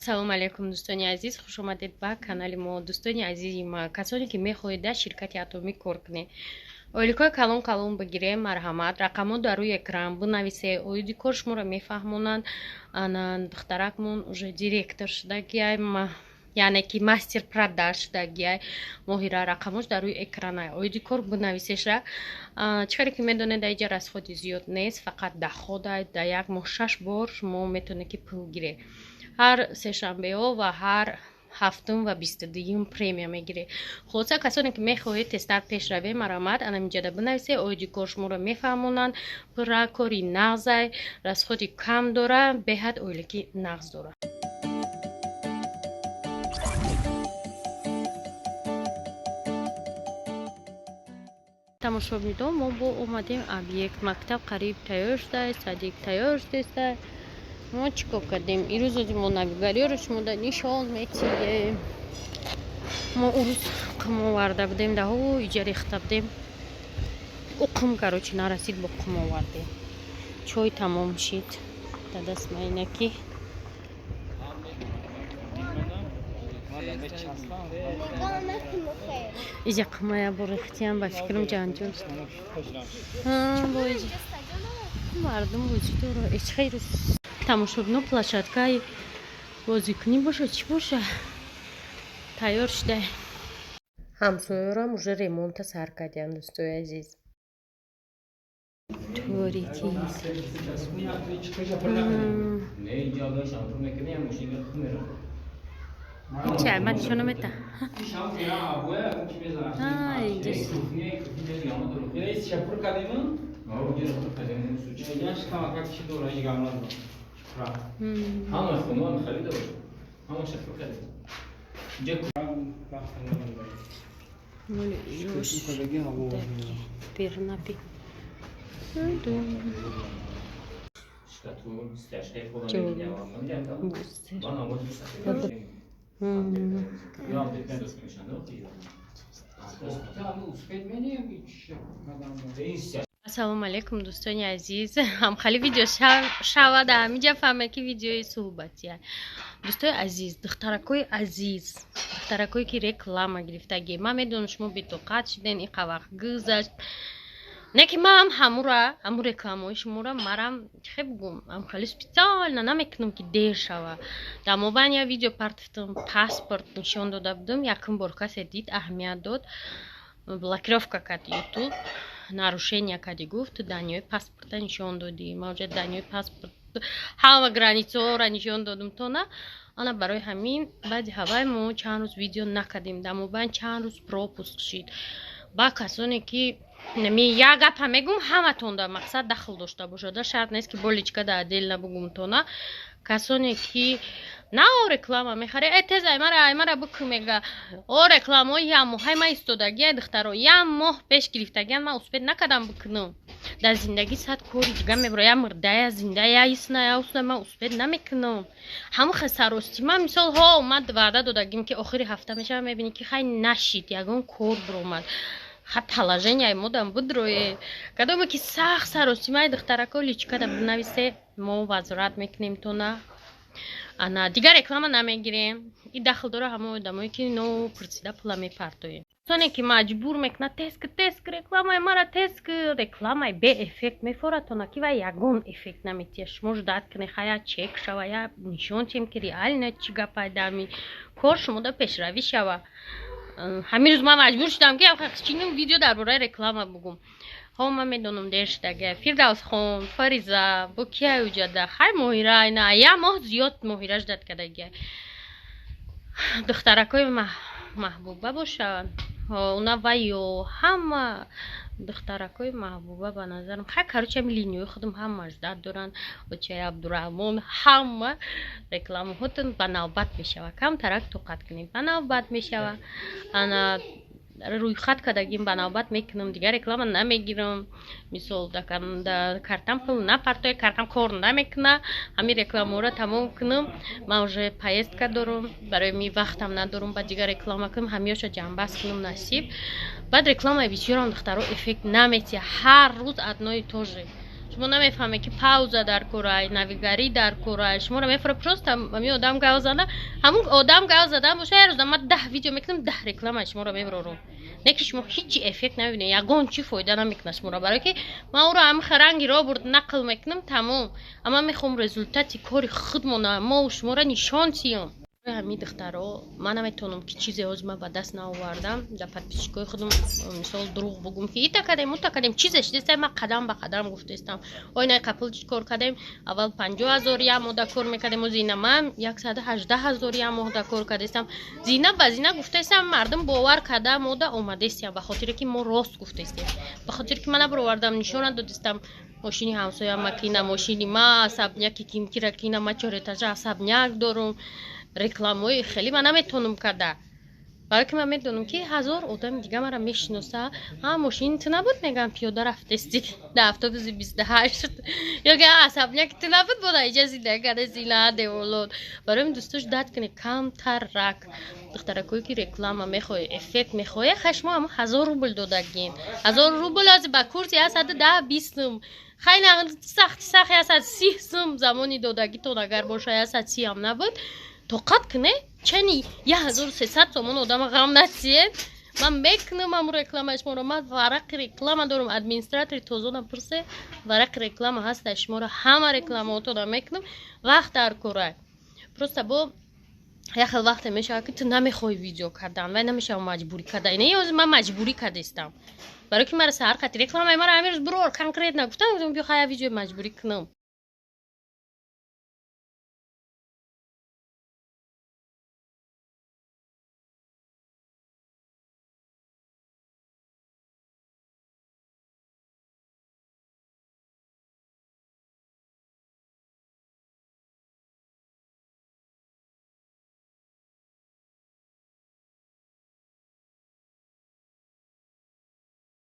Ассалому алайкум, дӯстони азиз, хушомадед ба канали мо. Дӯстони азизи ма, касоне ки мехоҳед дар ширкати Атомӣ кор кунед, ойликҳои калон калон бигирем, марҳамат, рақамҳо дар рӯи экран, бинависе, оиди кор шуморо мефаҳмонанд. Ана духтаракмон уже директор шудагиай, яъне ки мастер продаж шудагиай. Моҳира, рақамош дар рӯи экранай, оиди кор бинависеша. Чӣ хеле ки медонед, дар иҷа расходи зиёд нест, фақат доходай. Дар як моҳ шаш бор шумо метавонед ки пул гиред. Ҳар сешанбеҳо ва ҳар ҳафтум ва 22-юм премия мегиред. Хулоса, касоне ки мехоҳед тезтар пеш равед, марҳамат, анамиҷада бинависе, оиди кор шуморо мефаҳмонанд. Пурра кори нағзай, расходи кам дора, беҳад ойлики нағз дора. Тамошобинон, мо бо омадем объект. Мактаб қариб тайёр шудааст, садик тайёр шудааст. Мо чӣ кор кардем ирӯз? Ози мо навигариёро шумода нишон метиҳем. Мо урӯз қум оварда будем, даҳо иҷа рехта будем. Ӯ қум, короче, нарасид, бо қум овардем. Чой тамом шид, да даст майнаки. Иҷа қумая бо рехтиям, ба фикрам, ҷанҷол. Мардум бозӣ дора. Эчхайрӯз, тамошобино, площадкаи бозикунӣ боша, чӣ боша, тайёр шуда. Ҳамсоёрам уже ремонта сар кардиям, дӯстои азиз. Торикӣ. Не, инҷа шампун мекунӣ, мошин мерам. Чай, ман нишона мета. Инҷа. Шапур кардем? Ҳама хонаам харида бошад. Ҳама шапур кардем. Инҷа. Моли ёш пернапи. Штату, стяжкаи. Бустер. Ман овоз. Ё ам декан дӯст мешанд. Успеть менем. Ассалому алайкум, дӯстони азиз. Ҳамхали видео шавад, ҳамиҷа фаҳме ки видеои суҳбатия. Дӯстои азиз, духтаракои азиз, духтаракое ки реклама гирифтагӣ, ман медонам, шумо бетоқат шуден, иқа вақт гузашт. Не ки ман ҳамура, ҳаму рекламаҳои шуморо марам хе бугум, ҳамхали специально намекунам ки дер шава. Дар мобайн я видео партифтам, паспорт нишон дода будам, якум бор касе дид, аҳамият дод, блокировка кард Ютуб, нарушение кардӣ, гуфт, данныеи паспорта нишон додӣ. Ман уже данныеи паспорт, ҳама границаҳоро нишон додум то на. Ана барои ҳамин баъди ҳавай мо чанд рӯз видео накардем, дар мобайн чанд рӯз пропуск шид. Ба касоне ки ми як гапа мегум, ҳаматон да мақсад дахл дошта бошад, шарт нест ки бо личка да отдельно бугум то на. Касоне ки на реклама мехаре, э, тез аймара, аймара буку, мега, о рекламаҳои як моҳай ма истодагия, духтаро, як моҳ пеш гирифтагиан, ман успеть накардам бикунам. Дар зиндагӣ сад кори дига мебура, я мурда, я зинда, я исна, я усна, ман успеть намекунам. Ҳамон хел сарости ман, мисол, ҳо, ман ваъда додагим ки охири ҳафта мешава, мебинӣ ки хай нашид, ягон кор биромад, ха положенияи модам будрое. Кадоме ки сахт саросимаи, духтарако, личкада бинависе, мо возврат мекунем то на. Ана дигар реклама намегирем. И дахл дора ҳамаи одамое ки но пурсида пула мепартоем. Соне ки маҷбур мекунад, тезки, тезки рекламаи мара, тезки рекламаи беэффект мефорад то на, ки вай ягон эффект наметиҳад. Шумо ждать кунед, хая чек шава, я нишон тиҳем ки реально чӣ гапай дами кор шумода пешравӣ шава. Ҳамин рӯз ман маҷбур шудам ки чиним видео дар бораи реклама бугум. Ҳо, ман медонам, дер шудага. Фирдавсхон, Фариза бо кия уҷада, хай, Моҳира, ина як моҳ зиёд Моҳира ждать кардагия. Духтаракои Маҳбуба бошанд, уна вайё ҳама духтаракои Маҳбуба, ба назарам, хай, короче, ами линияи худам ҳама ждать доранд. Очаи Абдураҳмон, ҳама рекламаҳотон ба навбат мешава, камтарак тоқат кунед, ба навбат мешава. Ана рӯйхат кардагим, ба навбат мекунам, дигар реклама намегирам. Мисол, да картам пул напартоя, картам кор намекуна. Ҳамин рекламаҳоро тамом кунам, ман уже поездка дорам, барои ми вақтам надорам ба дигар реклама кунам, ҳамиёша ҷамъбаст кунам, насиб. Баъд рекламаи бисёрам, духтаро, эффект наметиҳа. Ҳар рӯз одно и то же. Шумо намефаҳмед, ки пауза дар корай, навигарӣ дар корай. Шуморо мефора, просто ҳамин одам гав зада, ҳамун одам гав задан боша. Як рӯза ман 10 видео мекунам, 10 реклама шуморо мебарорам, не ки шумо ҳеҷи эффект намебинед, ягон чӣ фоида намекунад шуморо, барое ки ман ӯро ҳамин ранги ро бурд нақл мекунам, тамом. Амма мехоҳам результати кори худмона мо шуморо нишон тиём. Ҳамин, духтаро, ман наметавонам, ки чизе ҳозир ман ба даст наовардам, дар подписчикои худам, мисол, дурӯғ бугум, ки ита кардем, ута кардем. Чизе шидеста, ман қадам ба қадам гуфтаистам. Ойнаи қапул чӣ кор кардем? Аввал 50 000 як моҳда кор мекардем, ози ина ман 118 000 як моҳда кор кардастам. Зина ба зина гуфтаистам, мардум бовар карда мода омадестиям, ба хотире ки мо рост гуфтаистем, ба хотире ки ман набаровардам, нишона додистам мошини ҳамсояма, кина мошини ма, особняки кимкира, кина ма чор этажа особняк дорум. Рекламаҳои хеле ман наметавонам карда, барое ки ман медонам, ки ҳазор одами дига мара мешиноса. Ҳа, мошини ту набуд, мегӯям, пиёда рафтести дар автобуси 28, ё ки особняки ту набуд, бода иҷа зиндагӣ карда, зина деволот. Барои дӯстош дад кунед камтар рак. Духтаракое ки реклама мехоҳе, эффект мехоҳе, хай, шумо ҳама 1000 рубл додагин. 1000 рубл аз ба курси 110, 20 сум, хай, сахти сахт 130 сум замони додагитон агар боша, 130 ҳам набуд. Тоқат куне, чани 1300 сомон одама ғам насиед. Ман мекунам ҳамун рекламаи шуморо. Ман варақи реклама дорам, администратори тозонам пурсе, варақи реклама ҳаста. Шуморо ҳама рекламаотона мекунам. Вақт дар кора, просто бо як хел вақте мешавад, ки ту намехоҳӣ видео кардан, вай намешава маҷбурӣ карда. Ина ҳозир ман маҷбурӣ кардастам, барое ки мара саҳар қати рекламаи мара ҳамин рӯз бурор, конкретно гуфтам, биё, хая, видеои маҷбурӣ кунам.